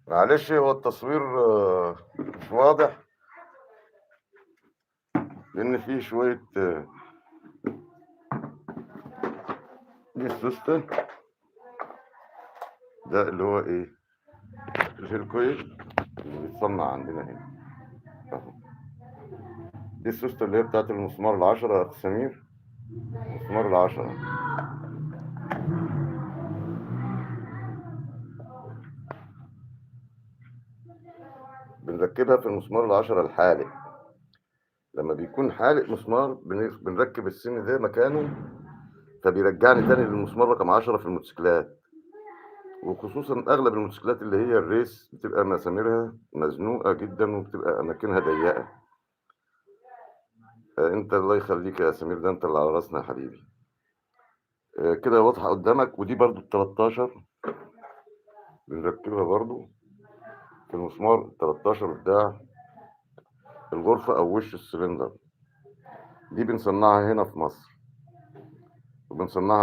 معلش هو التصوير مش واضح لان فيه شوية. دي السوستة، ده اللي هو ايه، الهيلكويل اللي بيتصنع عندنا هنا اهو. دي السوستة اللي هي بتاعت المسمار 10 يا أخ سمير، مسمار 10. بنركبها في المسمار 10 الحالق. لما بيكون حالق مسمار بنركب السن ده مكانه، فبيرجعني تاني للمسمار رقم 10 في الموتوسيكلات. وخصوصا اغلب الموتوسيكلات اللي هي الريس بتبقى مساميرها مزنوقه جدا وبتبقى اماكنها ضيقه. انت الله يخليك يا سمير، ده انت اللي على راسنا يا حبيبي. كده واضحة قدامك. ودي برضو ال 13 بنركبها برضو في المسمار 13 بتاع الغرفة او وش السلندر. دي بنصنعها هنا في مصر، وبنصنعها